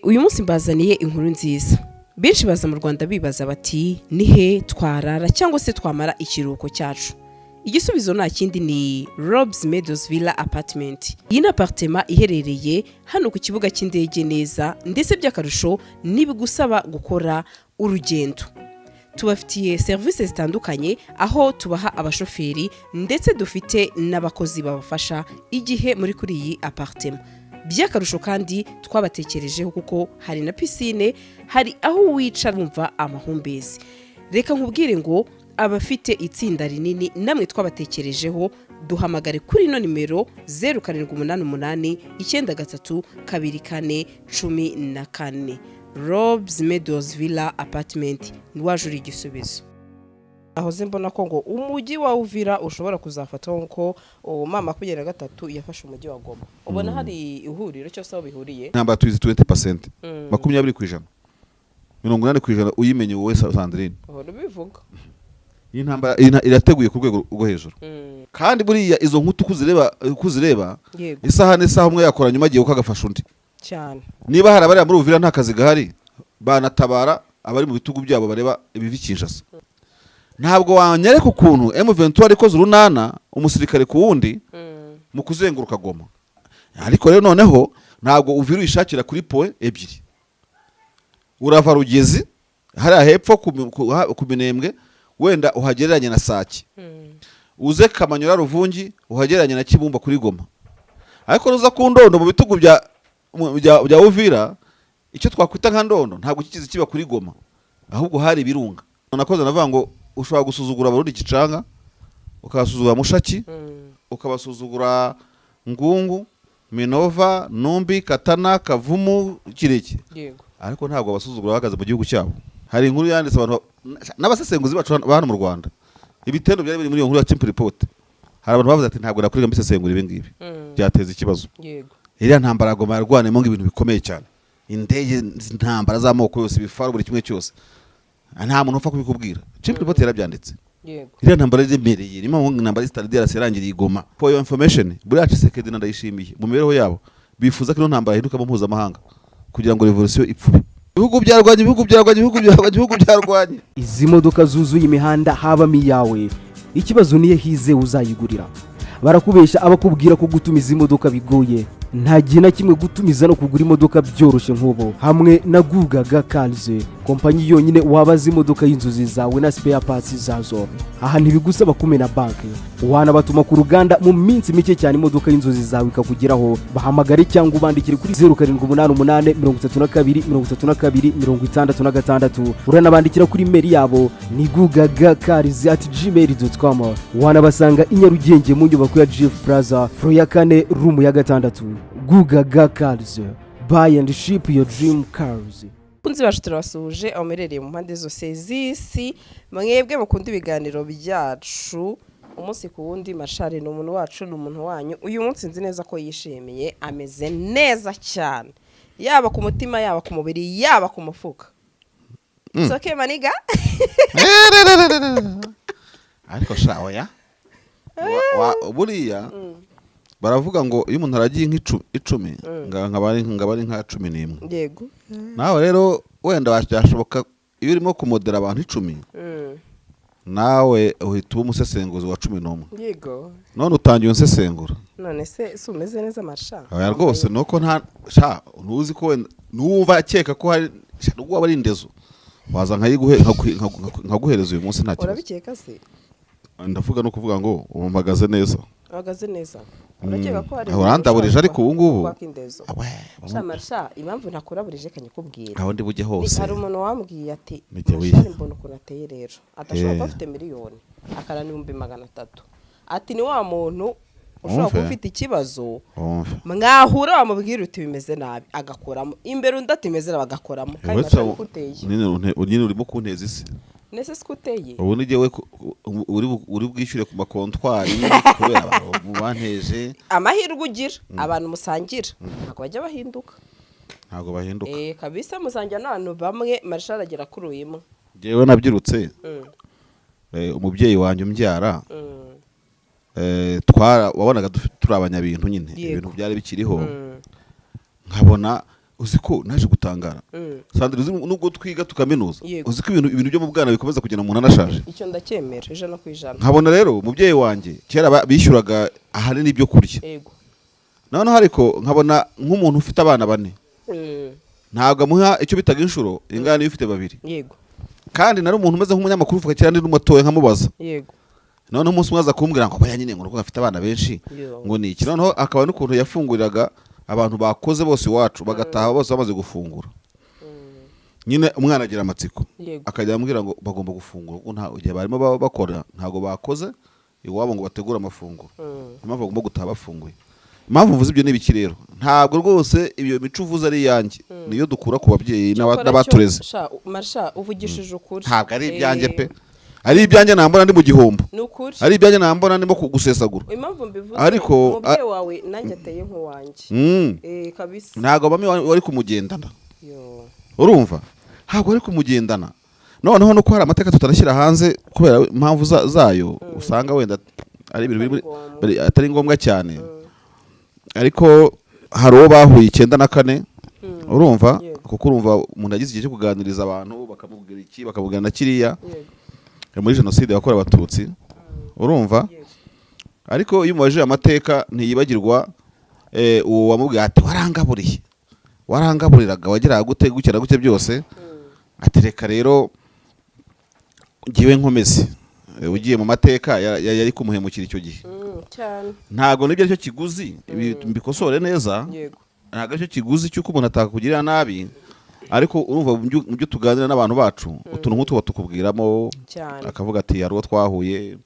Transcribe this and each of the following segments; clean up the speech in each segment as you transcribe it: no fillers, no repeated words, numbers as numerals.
Uyu munsi mbazaniye inkuru nziza. Benshi baza mu Rwanda bibaza bati: "Ni he twarara cyangwa se twamara ikiruhuko cyacu?" Igisubizo nta kindi, ni Robs Meadows Villa Apartment. Iyi ni apartment iherereye hano ku kibuga cy'indege neza, ndetse by'akarusho ntibigusaba gukora urugendo. Tubafitiye serivisi zitandukanye, aho tubaha abashoferi, ndetse dufite n'abakozi babafasha igihe muri kuri iyi apartment. By'akarusho kandi twabatekerejeho kuko hari na piscine, hari aho wicara wumva amahumbezi. Reka nkubwire ngo abafite itsinda rinini namwe twabatekerejeho. Duhamagare kuri ino nimero: 0788932414. Robs Meadows Villa Apartment, waje uri igisubizo. Ahoze mbona ko ngo umujyi wa Uvira ushobora kuzafatwa nk'uko M23 yafashe umujyi wa Goma. Ubona hari ihuriro cyose aho bihuriye? Intambara tuyizi 20%, 20%, 80% uyimenye wowe, Sandrine. Uhora ubivuga. Iyi ntambara irateguye ku rwego rwo hejuru. Kandi buriya izo nkuta uko uzireba, isaha n'isaha umwe yakora nyuma agiye uko agafasha undi. Niba hari abari muri Uvira nta kazi gahari, banatabara abari mu bitugu byabo bareba ibiva i Kinshasa. Ntabwo wanyereka ukuntu M23 ikoze urunana, umusirikare ku wundi, mu kuzenguruka Goma. Ariko rero noneho ntabwo Uvira uyishakira kuri point ebyiri. Urava Rugezi hariya hepfo ku Minembwe, wenda uhagereranye na Sake, uze Kamanyura, Ruvungi, uhagereranye na Kibumba kuri Goma. Ariko nuza ku Ndondo mu bitugu bya Uvira, icyo twakwita nka Ndondo ntabwo kikizi kiba kuri Goma, ahubwo hari ibirunga. Nakoze navuga ngo ushobora gusuzugura Abarundi Gicanga, ukabasuzugura Mushaki, ukabasuzugura Ngungu, Minova, Numbi, Katana, Kavumu, Kireke, ariko ntabwo abasuzugura bahagaze mu gihugu cyabo. Hari inkuru yanditse abantu n'abasesenguzi bacu ba hano mu Rwanda, ibitendo byari biri muri iyo nkuru ya Chimp Report. Hari abantu bavuze ati: "Ntabwo nakwiga mbisesengura ibi ngibi, byateza ikibazo." Iriya ntambara Goma yarwaniyemo ngo ibintu bikomeye cyane, indege z'intambara z'amoko yose, ibifaru, buri kimwe cyose, nta muntu upfa kubikubwira. Chimp Report yarabyanditse. Iriya ntambara iremereye, niyo mpamvu intambara y'Eastern DRC yarangiriye i Goma. For your information, buriya Tshisekedi na Ndayishimiye mu mibereho yabo bifuza ko ino ntambara yahindukamo mpuzamahanga kugira ngo revolution ipfube. Ibihugu byarwanye, ibihugu byarwanye, ibihugu byarwanye, ibihugu byarwanye. Izi modoka zuzuye imihanda habamo iyawe? Ikibazo niyo hizewe uzayigurira. Barakubeshya abakubwira ko gutumiza imodoka bigoye. Nta gihe na kimwe gutumiza no kugura imodoka byoroshye nk'ubu hamwe na Gugaga Cars, kompanyi yonyine wabaza imodoka y'inzozi zawe na spare parts zazo. Aha ntibigusaba kumena banki, wanabatuma ku ruganda, mu minsi mike cyane imodoka y'inzozi zawe ikakugeraho. Bahamagare cyangwa ubandikire kuri 0788323266. Uranabandikira kuri email yabo ni gugagacars@gmail.com. Wanabasanga i Nyarugenge mu nyubako ya Jifu Plaza, floor ya kane, room ya gatandatu. Gugaga Cars, buy and ship your dream cars. Bakunzi bacu, turabasuhuje aho muherereye mu mpande zose z'isi, mwebwe mukunda ibiganiro byacu umunsi ku wundi. Mashari ni umuntu wacu, ni umuntu wanyu. Uyu munsi nzi neza ko yishimiye, ameze neza cyane, yaba ku mutima, yaba ku mubiri, yaba ku mufuka. It's okay, my nigga. Ariko sha, oya. Buriya baravuga ngo iyo umuntu aragiye inka 10, ngaba ari nka 11. Nawe rero wenda byashoboka iyo urimo kumodera abantu 10, nawe uhita uba umusesenguzi wa 11. None utangiye unsesengura. None se si umeze neza, masha? Oya rwose, nuko nta sha ntuzi ko wenda nuwumva akeka ko hari sha, nubwo waba ari indezo, waza nkaguhereza uyu munsi, nta kibazo. Urabikeka se? Ndavuga no kuvuga ngo ubu mpagaze neza. Uhagaze neza. Urakeka ko hari Aho urandaburije, ariko ubu ngubu kwaka indezo? Awe, Sha marsha, impamvu ntakuraburije kanyikubwira. Aho ndi bujye hose. Hari umuntu wambwiye ati: Nijye "Mashari, wiha. mbona ukuntu ateye rero, adashobora kuba afite miliyoni akara n'300,000." Ati: "Ni wa muntu ushobora kuba ufite ikibazo, Wumve. mwahura wamubwira uti bimeze nabi, agakoramo imbere, undi ati bimeze nabi, agakoramo." Kandi Uretse mashari, ko uteye? Nyine urimo kunteza isi. Nese siko uteye? Ubu ni jyewe uri bwishyure ku makontwari kubera abantu banteje. Amahirwe ugira, abantu musangira ntabwo bajya bahinduka. Ntabwo bahinduka. Eh, kabisa, musangira n'abantu bamwe. Marshal agera kuri uyu imwe. Jyewe nabyirutse, umubyeyi wanjye umbyara, twara wabonaga turi abanyabintu nyine. Ibintu byari bikiriho. Nkabona Uzi ko naje gutangara, Sandra, uzi nubwo twiga tukaminuza, uzi ko ibintu byo mu bwana bikomeza kugenda umuntu anashaje. Icyo ndacyemera 100%. Nkabona rero umubyeyi wanjye kera bishyuraga ahanini ibyo kurya. Noneho ariko nkabona nk'umuntu ufite abana bane, ntabwo amuha icyo bitaga inshuro ingana n'iyo ufite babiri. Kandi nari umuntu umeze nk'umunyamakuru uvuga kera ndi n'umutoya, nkamubaza. Noneho umunsi umwe aza kumbwira ngo baya nyine ngo nuko afite abana benshi, ngo ni iki. Noneho akaba n'ukuntu yafunguriraga abantu bakoze bose iwacu, bagataha bose bamaze gufungura. Nyine umwana agira amatsiko, akajya ambwira ngo bagomba gufungura kuko nta igihe barimo baba bakora, ntabwo bakoze iwabo ngo bategure amafunguro. Niyo mpamvu bagomba gutaha bafunguye. Impamvu mvuze ibyo ni ibiki rero? Ntabwo rwose iyo mico uvuze ari iyanjye, niyo dukura ku babyeyi Cyokora n'abatureze. Sha marsha, uvugishije ukuri. Ntabwo ari ibyanjye pe. Ari ibyanjye nambona ndi mu gihombo. Ni ukuri. Ari ibyanjye nambona ndimo gusesagura. Impamvu mbivuze, Ariko, umubyeyi wawe nanjye ateye nk'uwanjye. Kabisa. Ntabwo bamwe wari kumugendana. Yo. Urumva, ntabwo wari kumugendana. Noneho nuko hari amateka tutanashyira hanze kubera impamvu zayo, usanga wenda ari ibintu biri Atari ngombwa. Atari ngombwa cyane. Ariko hari uwo bahuye 94, urumva, kuko urumva umuntu yagize igihe cyo kuganiriza abantu, bakamubwira iki, bakamubwira na kiriya, muri jenoside yakorewe Abatutsi, urumva. Ariko iyo umubajije amateka ntiyibagirwa uwo wamubwiye ati: "Warangaburiye, warangaburiraga, wageraga gute gutya na gutya byose." Ati: "Reka rero ngewe nkomeze." Ugiye mu mateka yari kumuhemukira icyo gihe. Cyane. Ntabwo nibyo aricyo kiguzi, ibi mbikosore neza. Ntabwo aricyo kiguzi cy'uko umuntu atakugirira nabi, ariko urumva mu byo tuganira n'abantu bacu, utuntu nk'utwo batukubwiramo. Akavuga ati: "Hari uwo twahuye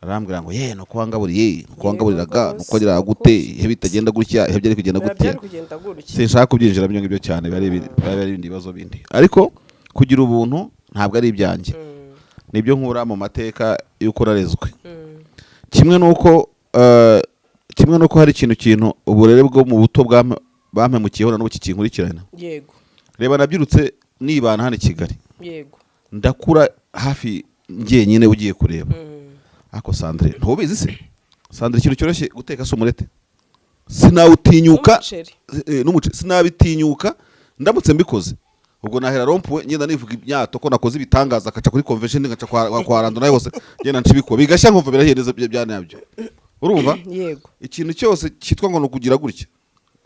arambwira ngo ye nuko wangaburiye, nuko wangaburiraga, nuko wagiraga gute, ihe bitagenda gutya, ihe byari kugenda Biba gutya." byari kugenda gutya. Sinshaka kubyinjira ibyo ngibyo cyane, biba ari ibindi bibazo bindi. Ariko kugira ubuntu ntabwo ari ibyanjye, nibyo nkura mu mateka y'uko narezwe. Kimwe nuko hari ikintu uburere bwo mu buto bampemukiyeho na n'ubu kikinkurikirana. Reba, nabyirutse nibana hano i Kigali, ndakura hafi njyenyine. Ugiye kureba, ariko Sandre, ntubizi se Sandre, ikintu cyoroshye guteka si umurete, sinawutinyuka. N'umuceri. N'umuceri sinabitinyuka. Ndamutse mbikoze ubwo nahera rond-point, ngenda nivuga imyato ko nakoze ibitangaza, akaca kuri convention, ngaca kwa Rando nayo hose, ngenda ncibikuba bigashya, nkumva birahiye neza bya nyabyo, urumva. Ikintu cyose cyitwa ngo ni ukugira gutya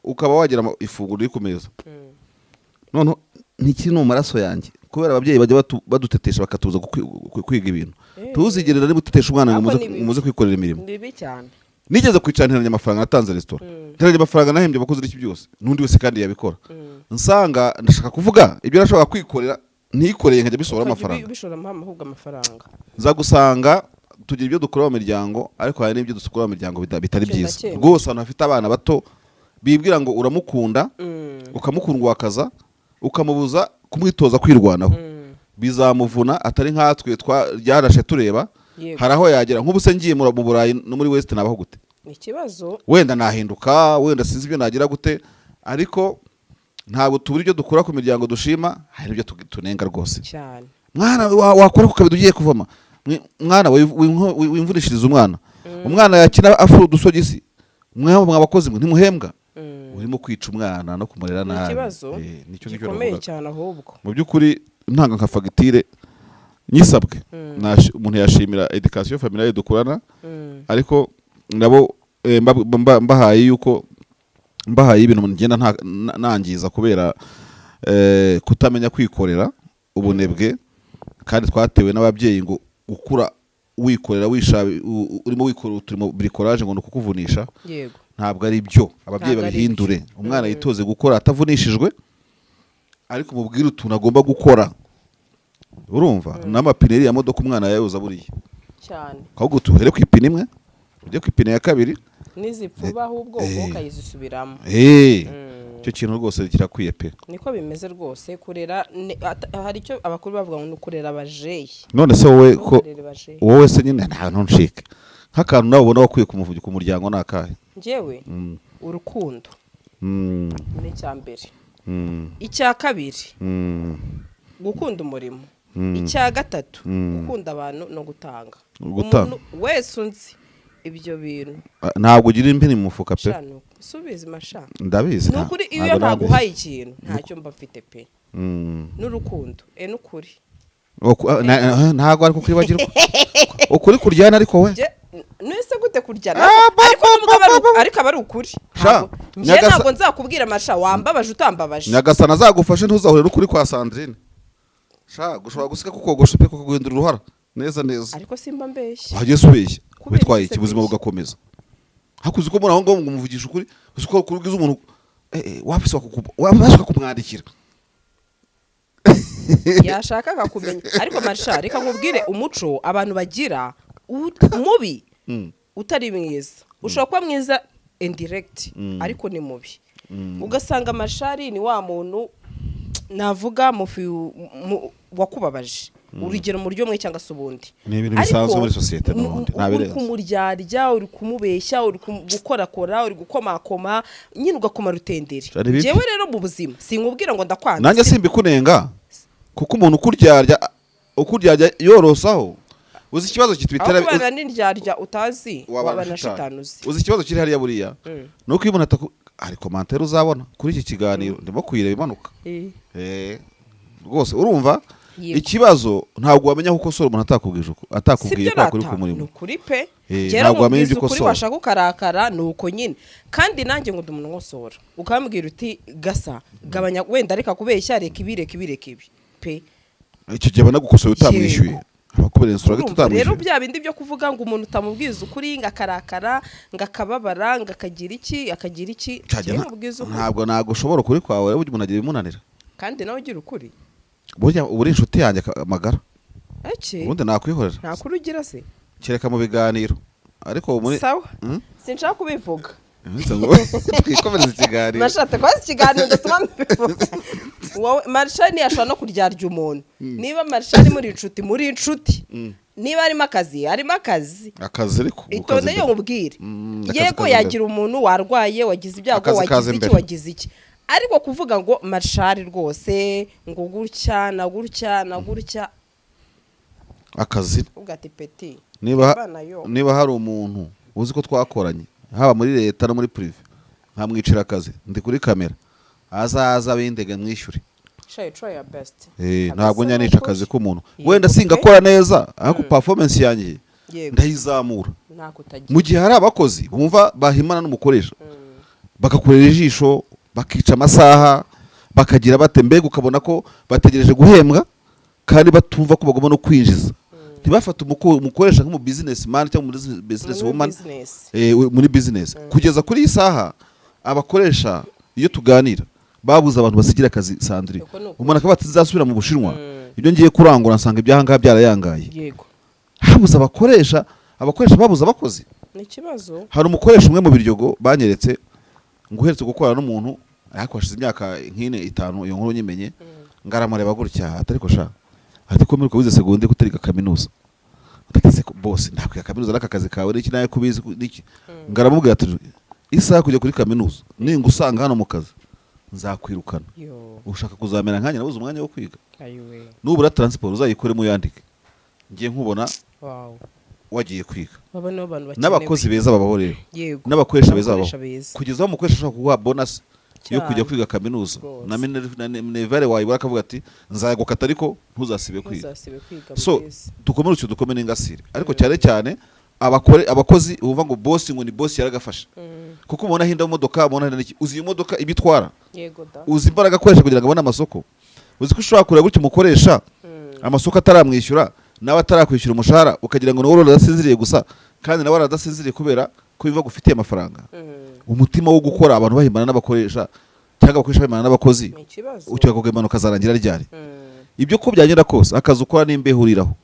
ukaba wagira ifunguro riri ku meza, noneho ntikiri no mu maraso yanjye, kubera ababyeyi bajya badutetesha bakatubuza kwiga ibintu. Tuzigere rero gutetesha umwana ngo Ako muze ni bibi. ngo muze kwikorera imirimo. Ni bibi cyane. Nigeze kwicara nteranya amafaranga natanze resitora, nteranya amafaranga nahembye abakozi n'iki byose, n'undi wese kandi yabikora, nsanga ndashaka kuvuga ibyo nashobora kwikorera ntikoreye, nkajya bisohora Ukajya amafaranga. ubishoramo ahubwo amafaranga. Nza gusanga tugira ibyo dukora mu miryango, ariko hari n'ibyo dukora mu miryango bitari Icyo byiza. ndacyemera. Rwose abantu bafite abana bato bibwira ngo uramukunda, ukamukundwakaza, ukamubuza kumwitoza kwirwanaho, bizamuvuna. Atari nkatwe ryarashe tureba. Hari aho yagera. Nk'ubu se ngiye mu Burayi no muri West nabaho gute? Ni ikibazo. Wenda nahinduka, wenda sinzi ibyo nagira gute, ariko ntabwo tubura ibyo dukura ku miryango dushima, hari ibyo tunenga rwose. Cyane. Mwana wakora ku kabido ugiye kuvoma. Mwana wimvunishiriza umwana, umwana yakina afura udusogisi. Mwa bakozi mwe ntimuhembwa. Urimo kwica umwana no kumurera Ni nabi. ikibazo Nicyo ngicyo gikomeye navugaga. cyane ahubwo. Mu by'ukuri ntanga nka fagitire nyisabwe, umuntu yashimira éducation familiale dukurana, ariko nabo mbahaye yuko mbahaye ibintu ngenda nangiza kubera kutamenya kwikorera, ubunebwe, kandi twatewe n'ababyeyi ngo gukura wikorera, urimo wikorera uturimo bricolage ngo ni ukukuvunisha. Ntabwo ari byo. Ababyeyi Ntabwo ari babihindure. byo. Umwana yitoze gukora atavunishijwe, ariko umubwire utuntu agomba gukora. Urumva, n'amapine y'iriya modoka umwana yayoza buriya. Ahubwo tuhere ku ipine imwe, ujye ku ipine ya kabiri. N'izipfuba ahubwo ukayizisubiramo. Icyo kintu rwose kirakwiye pe. Niko bimeze rwose. Kurera hari icyo abakuru bavuga ngo ni ukurera abajeyi. None se wowe ko Ntukarere bajeyi. Wowe se nyine nta ntuncike, nk'akantu nawe ubona wakwiye ku muryango ni akahe? Njyewe, urukundo ni icya mbere. Icya kabiri, gukunda umurimo. Icya gatatu, gukunda abantu no gutanga. Gutanga. Umuntu wese unzi. Ibyo bintu. Ah, ntabwo ugira impini mu mufuka pe. Shano subiza masha. Ndabizi. Ni ukuri, iyo ntabwo ntaguhaye ikintu, ntacyo mba mfite pe. N'urukundo n'ukuri. Ntabwo ari kukwibagirwa ukuri kuryana, ariko we Nese gute kuryana? Ah, ba, Ariko ba, nubwo aba ba, ba, ba. ariko aba ari ukuri. Sha, Njye ntabwo nzakubwira masha wambabaje utambabaje. Nyagasana azagufashe ntuzahure n'ukuri kwa Sandrine. Sha, gushobora gusiga kukogosha pe, kukaguhindura uruhara neza neza. Ariko simba mbeshya. Wageze ubeshya. Kubera Bitwaye iki iki? se Ubuzima mbeshya? bugakomeza. Hakuze ko muri aho ngaho ngo umuvugisha ukuri, uzi ko ukuri ubwiza umuntu wapfise kumwandikira. Yashaka akakumenya. Ariko masha, reka nkubwire umuco abantu bagira mubi, utari mwiza. Ushobora kuba mwiza indirect, ariko ni mubi. Ugasanga mashari ni wa muntu navuga mufi wakubabaje, urugero mu buryo bumwe cyangwa se ubundi. Ni ibintu Ariko bisanzwe muri sosiyete n'ubundi, nta uri birenze. kumuryarya, uri kumubeshya, uri gukorakora, uri gukomakoma nyine, ugakoma rutenderi. Ari bibi. Njyewe rero mu buzima sinkubwira ngo ndakwanze. Nanjye simbikunenga, kuko umuntu ukuryarya yorosaho, uzi ikibazo Aho kitubitera? kubana n'indyarya utazi, wabana na shitani. shitani uzi. Uzi ikibazo kiri hariya buriya? Ni uko iyo umuntu ataku, hari commentaire uzabona kuri iki kiganiro, ndimo kuyireba imanuka. Rwose urumva? Yego. Ikibazo, ntabwo wamenya aho ukosora umuntu atakubwije atakubwiye Sibyo. ko wakuri Rata ku ni murimo. ukuri pe. Njyewe Ntabwo wamenya nkubwiza ibyo ukuri, ukosora. washaka ukarakara, ni uko nyine. Kandi nanjye ngo ndi umuntu nkosora, ukambwira uti: "Gasa gabanya wenda, reka kubeshya, reka ibi, reka ibi, reka ibi pe." Icyo gihe banagukosora utamwishyuye, abakubereye insura Urumva rero, utamwishyuye. bya bindi byo kuvuga ngo umuntu utamubwiza ukuri ngo akarakara, ngo akababara, ngo akagira iki, akagira iki. Cyajya Njyewe nkubwiza ukuri. Ntabwo ushobora ukuri kwawe, burya umuntu agira ibimunanira. Kandi nawe ugira ukuri. Burya uba uri inshuti yanjye magara. Eki. Ubundi nakwihorera. Nta kuri ugira se? Kereka mu biganiro, ariko muri Sawa. Sinshaka kubivuga. Nse ngo twikomereze ikiganiro. Mashate kwazi ikiganiro ndatuma mbivuga. Wowe marshal ashobora no kuryarya umuntu. Niba marshal muri inshuti, muri inshuti, niba arimo akazi, arimo akazi. Akazi ariko Itonde yo nkubwire. Akazi Yego, kaza yagira umuntu warwaye, wagize ibyago, Akazi kaza wagize iki, imbere. wagize iki, ariko kuvuga ngo marshal rwose ngo gutya na gutya na gutya, Akazi. Uvuga ati peti Niba abana yo. Niba hari umuntu uzi ko twakoranye, haba muri leta no muri privé, nkamwicira akazi ndi kuri kamera, azaza bindege mwishyure. Sha, try your best. Ntabwo Kabisa, njya ni nica ukuri. akazi k'umuntu. Yego Wenda pe. singakora neza, ariko performance yanjye ndayizamura. Ntako utagira. Mu gihe hari abakozi bumva bahimana n'umukoresha, bagakorera ijisho, bakica amasaha, bakagira bate, mbega ukabona ko bategereje guhembwa kandi batumva ko bagomba no kwinjiza, ntibafate umukoresha nk'umu business man cyangwa umu business Muri woman. business. Muri business. Kugeza kuri iyi saha, abakoresha iyo tuganira babuze abantu basigira akazi, Sandrine. Uko ni ukuri. Umuntu akaba ati: "Nzasubira mu Bushinwa, ibyo ngiye kurangura nsanga ibyahangaha byarayangaye." Habuze abakoresha, abakoresha babuze abakozi. Ni ikibazo. Hari umukoresha umwe mu Biryogo banyeretse ngo uherutse gukorana n'umuntu, ariko hashize imyaka nk'ine, itanu iyo nkuru nyimenye, ngo aramureba gutya atari ko sha, ati: "Ko mperuka wize secondaire, kutariga kaminuza?" Ati: "Bose ndakwiga kaminuza n'aka kazi kawe n'iki nawe kubizi n'iki." Ngo aramubwira ati: "Isaha kujya kuri kaminuza ninga usanga hano mu kazi, nzakwirukana." Yo. "Ushaka kuzamera nkanjye nabuze umwanya wo kwiga?" Ayiwe. "Nubura transport uzayikoremo uyandike ngiye nkubona wagiye kwiga." Baba nibo bantu bakenewe. N'abakozi beza babaho rero. N'abakoresha beza babaho. N'abakoresha beza. Kugeza aho umukoresha ashobora kuguha bonus yo kujya kwiga kaminuza, na minerval wayibura akavuga ati: "Nzayagukata, ariko ntuzasibe kwiga." Ntuzasibe kwiga. So Mbese. dukomere utyo, dukome n'ingasire, ariko cyane cyane abakozi bumva ngo boss, ngo ni boss yaragafashe, kuko ubona ahinda mu modoka, ubona ahinda n'iki. Uzi iyo modoka ibyo itwara? Yego da. Uzi imbaraga akoresha kugira ngo abone amasoko? Uzi ko ushobora kureba gutya umukoresha amasoko ataramwishyura, nawe atarakwishyura umushahara, ukagira ngo nawe uradasinziriye gusa, kandi nawe aradasinziriye kubera ko biva gufitiye amafaranga. Umutima wo gukora, abantu bahimbana n'abakoresha cyangwa abakoresha bahimbana n'abakozi, Ni ikibazo. ukeka impanuka zarangira ryari? Ibyo ko byagenda kose, akazi ukora n'imbeho uriraho,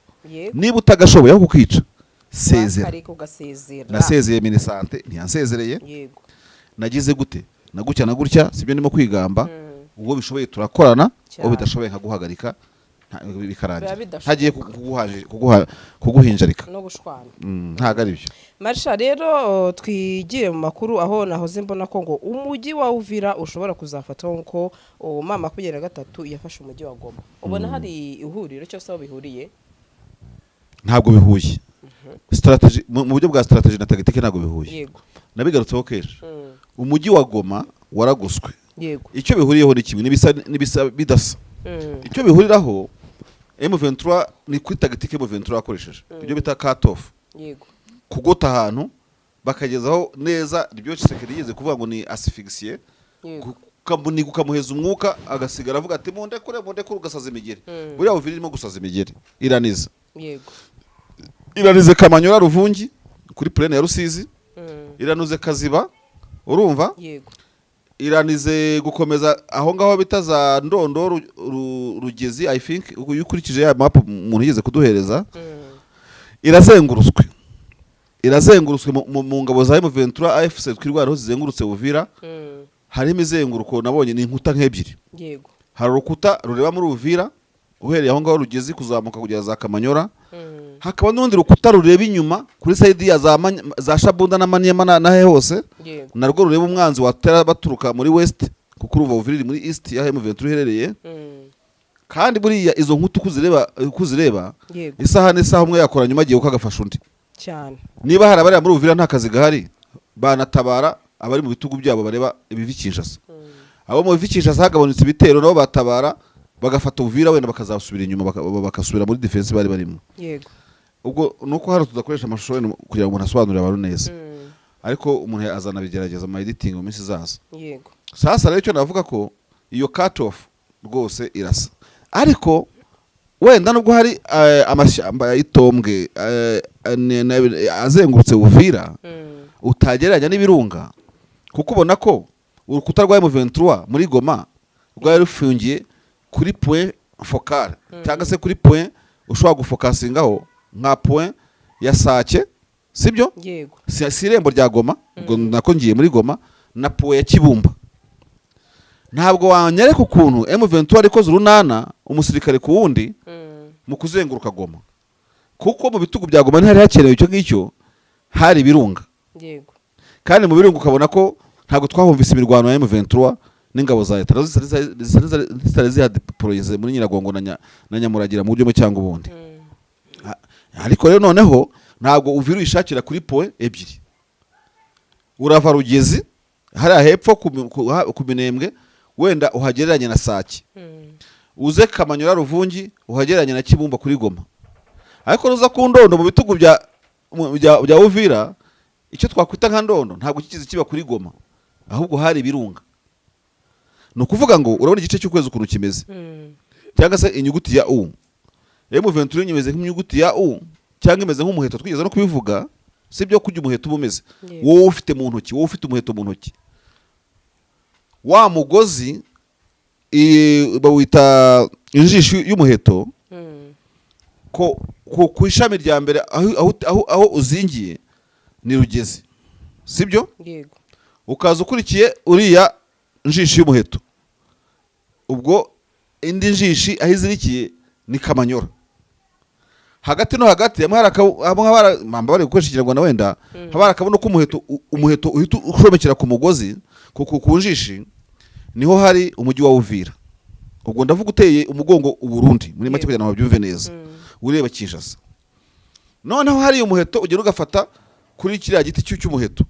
niba utagashoboye aho kukica, sezera. Bakareka ugasezera. Nasezeye Minisante, ntiyansezereye. Nagize gute na gutya na gutya, sibyo ndimo kwigamba. Ubwo bishoboye turakorana, ubwo bidashoboye nkaguhagarika, bikarangira. Biba bidashoboka. Ntagiye kuguhinjarika. No gushwana. Ntabwo ari byo. Marisha rero, twigire mu makuru aho nahoze mbona ko ngo umujyi wa Uvira ushobora kuzafatwa nk'uko mama 23 yafashe umujyi wa Goma. Ubona hari ihuriro cyose aho bihuriye? Ntabwo bihuye. Strategy, mu buryo bwa strategy na tactique, ntabwo bihuye. Nabigarutseho kenshi. Umujyi wa Goma waragoswe. Icyo bihuriyeho ni kimwe, n'ibisa bidasa. Icyo bihuriraho, M23 ni kuri tactique M23 yakoresheje, ibyo bita cut off, kugota ahantu bakagezaho neza ibyo Tshisekedi yigeze kuvuga ngo ni asphyxie, ukamuniga, ukamuheza umwuka, agasigara avuga ati: "Mundekure, mundekure," ugasaza imigeri. Buriya Uvira irimo gusaza imigeri, iraniza, iranize Kamanyola, Ruvungi kuri plaine ya Rusizi, iranuze Kaziba, urumva? Yego. Iranize gukomeza aho ngaho bita za Ndondo, Rugezi, I think, iyo ukurikije ya map umuntu yigeze kuduhereza. Irazengurutswe mu ngabo za M23 AFC Twirwaneho zizengurutse Uvira. Harimo imizenguruko nabonye, ni inkuta nk'ebyiri. Hari urukuta rureba muri Uvira uhereye aho ngaho Rugezi kuzamuka kugera za Kamanyora, hakaba n'urundi rukuta rureba inyuma kuri side ya za Shabunda na Maniema na he hose, narwo rureba umwanzi watera baturuka muri west, kuko uruva Uvira iri muri east y'aho M23 iherereye. Kandi buriya izo nkuta uko uzireba, isaha n'isaha umwe yakora nyuma agiye agafasha undi. Niba hari abariya muri Uvira nta kazi gahari, banatabara abari mu bitugu byabo bareba ibivi Kinshasa. Abo mu bivi Kinshasa hagabanutse ibitero, nabo batabara bagafata Uvira, wenda bakazasubira inyuma, bakasubira muri defense bari barimo. Ubwo nuko hano tudakoresha amashusho wenda kugira ngo umuntu asobanurire abantu neza, ariko umuntu azanabigerageza mu editing mu minsi izaza. Sasa rero icyo navuga ko iyo cut off rwose irasa, ariko wenda nubwo hari amashyamba ya Itombwe azengurutse Uvira, utagereranya n'ibirunga, kuko ubona ko urukuta rwa M23 muri Goma rwari rufungiye kuri point focal, cyangwa se kuri point ushobora gufokasingaho nka point ya Sake, sibyo? Yego. Si irembo rya Goma, ubwo nako ngiye muri Goma, na point ya Kibumba. Ntabwo wanyereka ukuntu M23 ikoze urunana, umusirikare ku wundi, mu kuzenguruka Goma, kuko mu bitugu bya Goma ntihari hakenewe icyo ngicyo, hari ibirunga. Kandi mu birunga ukabona ko ntabwo twahumvise imirwano ya M23 n'ingabo za leta, nazo zitari zihadeployeze muri Nyiragongo na Nyamuragira mu buryo bumwe cyangwa ubundi. Ariko rero noneho ntabwo Uvira uyishakira kuri point ebyiri. Urava Rugezi hariya hepfo ku Minembwe, wenda uhagereranye na Sake, uze Kamanyola, Ruvungi, uhagereranye na Kibumba kuri Goma, ariko nuza ku Ndondo mu bitugu bya Uvira, icyo twakwita nka Ndondo ntabwo kikizi kiba kuri Goma, ahubwo hari ibirunga. Ni ukuvuga ngo urabona igice cy'ukwezi ukuntu kimeze, cyangwa se inyuguti ya U. M23 imeze nk'inyuguti ya U cyangwa imeze nk'umuheto, twigeze no kubivuga, sibyo? Kujya umuheto uba umeze, wowe ufite mu ntoki, wowe ufite umuheto mu ntoki, wa mugozi bawita injishi y'umuheto. Ko ku ishami rya mbere aho uzingiye ni Rugezi, sibyo? Yego. Ukaza ukurikiye uriya njishi y'umuheto, ubwo indi njishi aho izirikiye ni Kamanyora. Hagati no hagati hamwe hari hamwe haba hari, mamba bari gukoresha Ikinyarwanda, wenda haba hari akabuno k'umuheto, umuheto uhita ucomekera ku mugozi ku njishi, niho hari umujyi wa Uvira. Ubwo ndavuga uteye umugongo Uburundi muri make, kugira ngo babyumve neza, ureba Kinshasa. Noneho hari umuheto ugenda ugafata kuri kiriya giti cy'umuheto,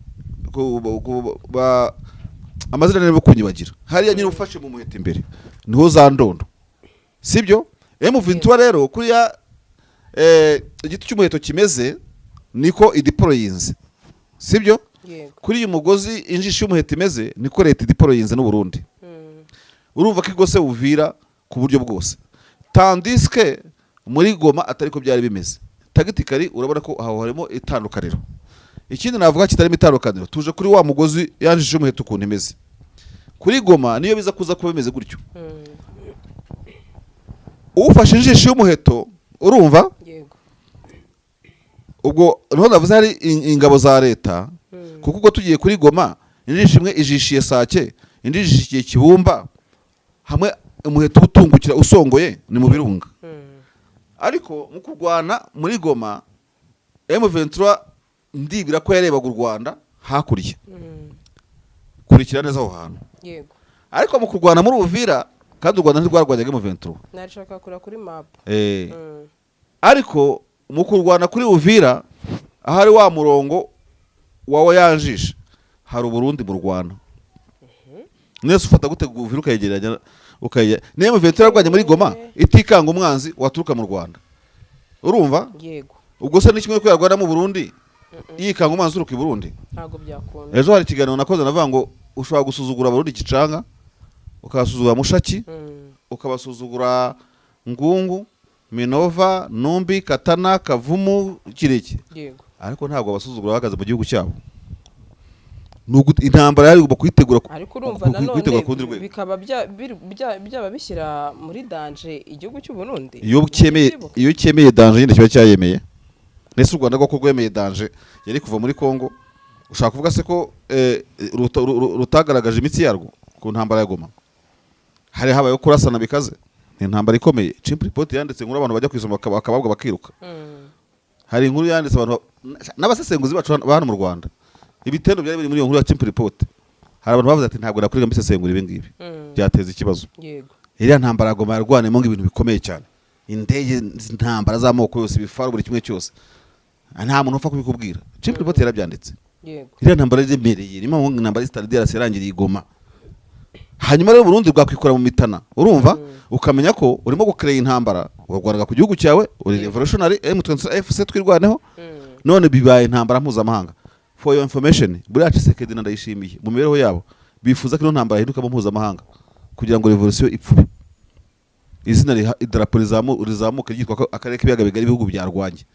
amazina niba kunyibagira, hariya nyine ufashe mu muheto imbere niho za Ndondo, sibyo? M23 rero kuriya igiti cy'umuheto kimeze niko ideployinze, sibyo? Yego. Kuri uyu mugozi injishi y'umuheto imeze niko leta ideployinze n'Uburundi. Urumva ko igose Uvira ku buryo bwose, tandis que muri Goma atari ko byari bimeze. Tactically urabona ko aho harimo itandukaniro. Ikindi navuga kitarimo itandukaniro, tuje kuri wa mugozi yanjije umuheto ukuntu imeze kuri Goma, niyo biza kuza kuba bimeze gutyo. Ufashe injishi y'umuheto, urumva? Yego. Ubwo niho navuze hari ingabo za leta, kuko ubwo tugiye kuri Goma, injishi imwe ijishiye Sake, indi ijishiye Kibumba, hamwe umuheto uba utungukira usongoye ni mu birunga. Ariko mu kurwana muri Goma, M23 ndibwira ko yarebaga u Rwanda hakurya. Kurikira neza aho hantu. Yego. Ariko mu kurwana muri Uvira, kandi u Rwanda ntirwarwanyaga M23. Nashaka kura kuri map. Ariko Mu kurwana kuri Uvira, ahari wa murongo wawe yanjishe, hari Uburundi mu Rwanda. Mwese ufata gute Uvira ukayegeranya niyo M23 yarwanye muri Goma itikanga umwanzi waturuka mu Rwanda, urumva? Yego. Ubwo se ni kimwe ko yarwana mu Burundi yikanga umwanzi uturuka i Burundi? Ntabwo byakunda. Ejo hari ikiganiro nakoze, navuga ngo ushobora gusuzugura Abarundi Gicanga, ukabasuzugura Mushaki, ukabasuzugura Ngungu, Minova, Numbi, Katana, Kavumu, Kireke, ariko ntabwo abasuzugura bahagaze mu gihugu cyabo. Intambara yari igomba kuyitegura Ariko urumva kuyitegura nanone ku rundi rwego. bikaba byaba bishyira muri danger igihugu cy'u Burundi. Iyo cyemeye, Ubyibuke. iyo cyemeye danger nyine kiba cyayemeye. Nese u Rwanda rwo rwemeye danger yari kuva muri Congo? Ushaka kuvuga se ko rutagaragaje imitsi yarwo ku ntambara ya Goma? Hari habayeho kurasana bikaze, ni intambara ikomeye. Chimp Report yanditse inkuru, abantu bajya kuyisoma bakababwa bakiruka. Hari inkuru yanditse, abantu n'abasesenguzi bacu ba hano mu Rwanda, ibitendo byari biri muri iyo nkuru ya Chimp Report, hari abantu bavuze ati: "Ntabwo nakwiga mbisesengura ibi ngibi, byateza ikibazo." Iriya ntambara ya Goma yarwaniyemo ngo ibintu bikomeye cyane, indege z'intambara z'amoko yose, ibifaru, buri kimwe cyose, nta muntu upfa kubikubwira. Chimp Report yarabyanditse. Iriya ntambara iremereye, niyo mpamvu intambara y'Eastern DRC yarangiriye i Goma. Hanyuma rero Burundi bwakwikora mu mitana, urumva? Ukamenya ko urimo gukereye intambara warwanaga ku gihugu cyawe, uri revolutionary M23 FC Twirwaneho, none bibaye intambara mpuzamahanga. For your information, buriya Tshisekedi na Ndayishimiye mu mibereho yabo bifuza ko ino ntambara yahindukamo mpuzamahanga kugira ngo revolution ipfube, izina idarapo rizamuke ryitwa ko akarere k'ibiyaga bigari, ibihugu byarwanye.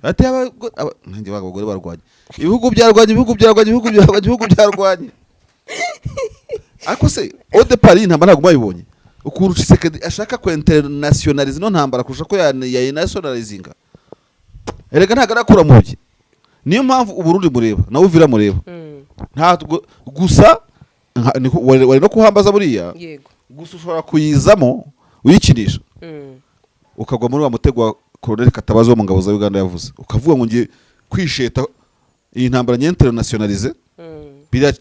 Ati nanjye baga abagore barwanye, ibihugu byarwanye, ibihugu byarwanye, ibihugu byarwanye, ibihugu byarwanye. Ariko se au départ iyi ntambara ntabwo mwayibonye ukuntu Tshisekedi ashaka ku internationalize ino ntambara kurusha ko yayinationalizinga? Erega ntabwo arakura mu bye. Niyo mpamvu Uburundi mureba nawe Uvira mureba. Ntabwo gusa wari no kuhambaza buriya. Gusa ushobora kuyizamo uyikinisha, ukagwa muri wa mutego wa Colonel Katabazi wo mu ngabo za Uganda yavuze, ukavuga ngo ngiye kwisheta iyi ntambara nye internationalize. Biriya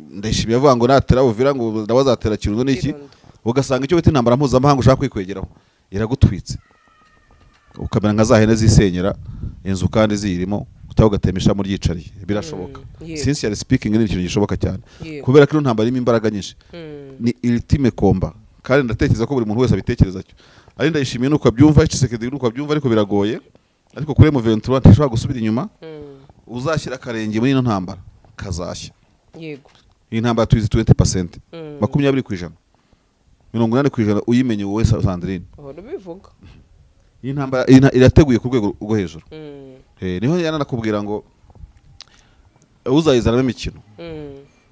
Ndayishimiye avuga ngo natera Uvira ngo nawe azatera Kirundo n'iki. Kirundo. Ugasanga icyo bita intambara mpuzamahanga ushaka kwikwegeraho iragutwitse, ukamera nka za hene zisenyera inzu kandi ziyirimo, utaba ugatema ishami ryicariye. Birashoboka. Sincerely speaking, ni ikintu gishoboka cyane, kubera ko ino ntambara irimo imbaraga nyinshi. Ni ultime combat, kandi ndatekereza ko buri muntu wese abitekereza cyo. Ari Ndayishimiye nuko abyumva, Tshisekedi nuko abyumva, ariko biragoye. Ariko kuri M23 ntishobora gusubira inyuma. Uzashyira akarenge muri ino ntambara kazashya. Iyi ntambara tuyizi 20%, 20%, 80% uyimenye wowe Sandrine. Uhora ubivuga. Iyi ntambara irateguye ku rwego rwo hejuru. Niho yananakubwira ngo uzayizanamo imikino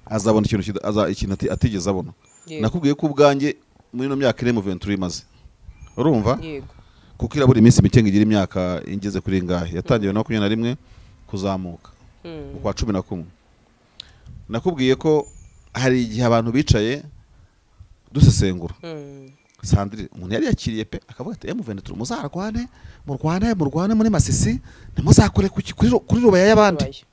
azabona ikintu ikintu atigeze abona. Nakubwiye ko ubwanjye muri ino myaka ine M23 imaze, urumva? Yego. Kuko irabura iminsi mike ngo igire imyaka igeze kuri ingahe. Yatangiwe na 21 kuzamuka, mu kwa 11. Nakubwiye ko hari igihe abantu bicaye dusesengura. Sandrine, umuntu yari yakiriye pe, akavuga ati: "M23 muzarwane, murwane, murwane muri Masisi, ntimuzakore kuri Rubaya y'abandi." Rubaya.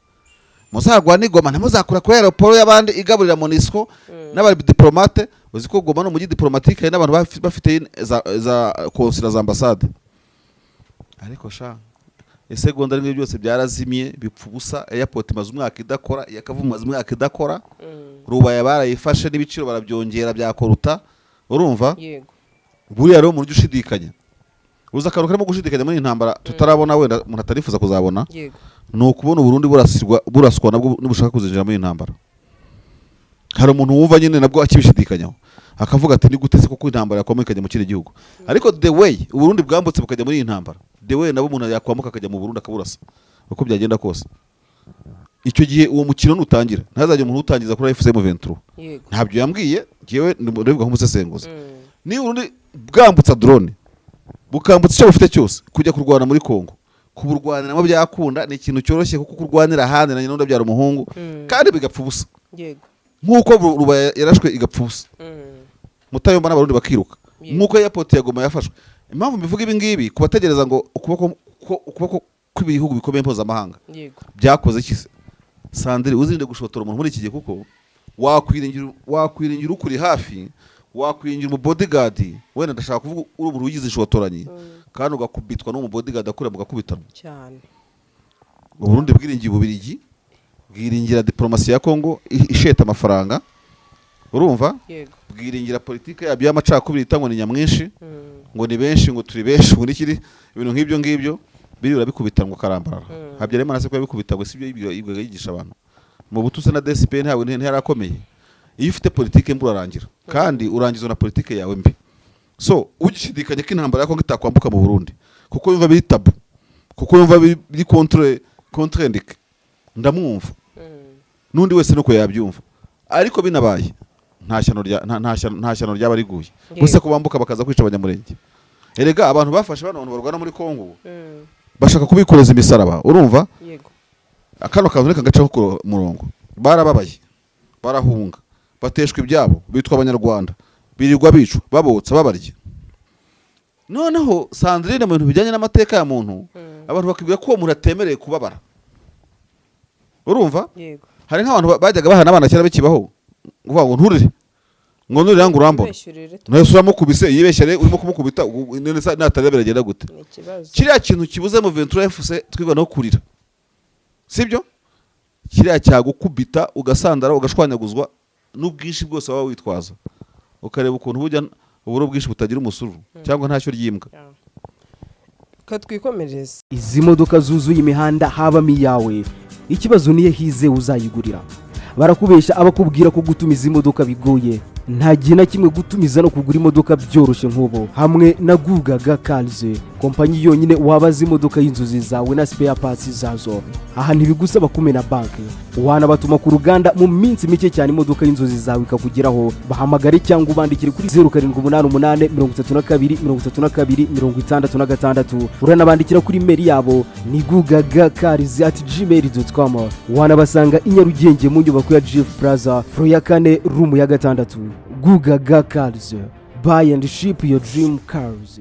Muzarwane i Goma, ntimuzakora kuri aéroport y'abandi igaburira MONUSCO n'abadiplomate. Uzi ko Goma ni umujyi diplomatique, hari n'abantu bafite za consulat, za ambasade. Ariko sha, isegonda rimwe byose byarazimye, bipfa ubusa. Airport imaze umwaka idakora, iya Kavumu imaze umwaka idakora. Rubaya barayifashe n'ibiciro barabyongera byakoruta, urumva? Yego. Buriya rero umuntu ujya ushidikanya, uzi akantu karimo gushidikanya muri iyi ntambara tutarabona, wenda umuntu atarifuza kuzabona, ni ukubona Uburundi burasirwa, buraswa nabwo nibushaka kuzinjira muri iyi ntambara. Hari umuntu wumva nyine nabwo akibishidikanyaho, akavuga ati: "Ni gute se koko intambara yakwambuka ikajya mu kindi gihugu?" Ariko the way Uburundi bwambutse bukajya muri iyi ntambara, the way nabo umuntu yakwambuka akajya mu Burundi akaburasa, uko byagenda kose icyo gihe uwo mukino nutangira, ntazajya umuntu utangiza kuri AFC M23. Ntabyo yambwiye njyewe, ndabivuga nk'umusesenguzi. Niba Uburundi bwambutsa drone, bukambutsa icyo bufite cyose kujya kurwana muri Congo, kuburwaniramo byakunda, ni ikintu cyoroshye, kuko kurwanira ahandi na nyina ubyara umuhungu, kandi bigapfa ubusa, nk'uko Rubaya yarashwe igapfa ubusa, Mutayomba n'Abarundi bakiruka, nk'uko airport ya Goma yafashwe. Impamvu mbivuga ibi ngibi, kubategereza ngo ukuboko kw'ibihugu bikomeye mpuzamahanga byakoze iki se? Sandrine, uzirinde gushotora umuntu muri iki gihe, kuko wakwiringira ukuri hafi, wakwiringira umu bodyguard, wenda ndashaka kuvuga uri umuntu wigize inshotoranyi. Kandi ugakubitwa n'umu bodyguard akura, mugakubitanwa. Uburundi bwiringiye Ububirigi, bwiringira diplomasi ya Kongo isheta amafaranga, urumva? Yego. Bwiringira politike yabyo y'amacakubiri yita ngo ni nyamwinshi, ngo ni benshi, ngo turi benshi, ngo n'ikiri, ibintu nk'ibyo ngibyo biri urabikubita ngo karambarara. Habyarimana se ko yabikubita, ngo sibyo yibwiraga yigisha abantu mu butuse na DSP, ntabwo ntiyarakomeye. Iyo ufite politike mbi urarangira, kandi urangizwa na politike yawe mbi. So ugishidikanya ko intambara ya Kongo itakwambuka mu Burundi kuko yumva biri tabou, kuko yumva biri contre-indiqué, ndamwumva. N'undi wese nuko yabyumva, ariko binabaye nta shyano rya nta nta shyano nta shyano ryaba riguye. Gusa ko bambuka bakaza kwica Abanyamurenge, erega abantu bafashe bano bantu barwana muri Kongo bashaka kubikoreza imisaraba, urumva? Yego. Kano kantu reka gacaho ku murongo. Barababaye, barahunga, bateshwa ibyabo, bitwa Abanyarwanda, birirwa bicwa, babotsa, babarya. Noneho Sandrine, mu bintu bijyanye n'amateka ya muntu, abantu bakibwira ko uwo muntu atemerewe kubabara, urumva? Yego. Hari nk'abantu bajyaga bahana abana kera bikibaho, ngo ngo nturire, ngo nurira ngo urambona. Ubeshyurire. Nahise uramukubise, yibeshyere urimo kumukubita, none se natarira biragenda gute? Ni ikibazo. Kiriya kintu kibuze mu Ventura FC twigwa no kurira, sibyo? Kiriya cyagukubita ugasandara, ugashwanyaguzwa n'ubwinshi bwose waba witwaza, ukareba ukuntu bujya uburo bwinshi butagira umusururu cyangwa ntacyo ry'imbwa. Ka twikomereze. Izi modoka zuzuye imihanda habamo iyawe? Ikibazo niyo hize uzayigurira. Barakubeshya abakubwira ko gutumiza imodoka bigoye. Nta gihe na kimwe gutumiza no kugura imodoka byoroshye nk'ubu hamwe na Gugaga Cars, kompanyi yonyine wabaza imodoka y'inzozi zawe na spare parts zazo. Aha ntibigusaba kumena banki, wanabatuma ku ruganda, mu minsi mike cyane imodoka y'inzozi zawe ikakugeraho. Bahamagare cyangwa ubandikire kuri 0788 32 32 66. Uranabandikira kuri email yabo ni gugagacars@gmail.com. Wanabasanga i Nyarugenge mu nyubako ya Jifu Plaza, floor ya kane, room ya gatandatu. Gugaga Cars, buy and ship your dream cars.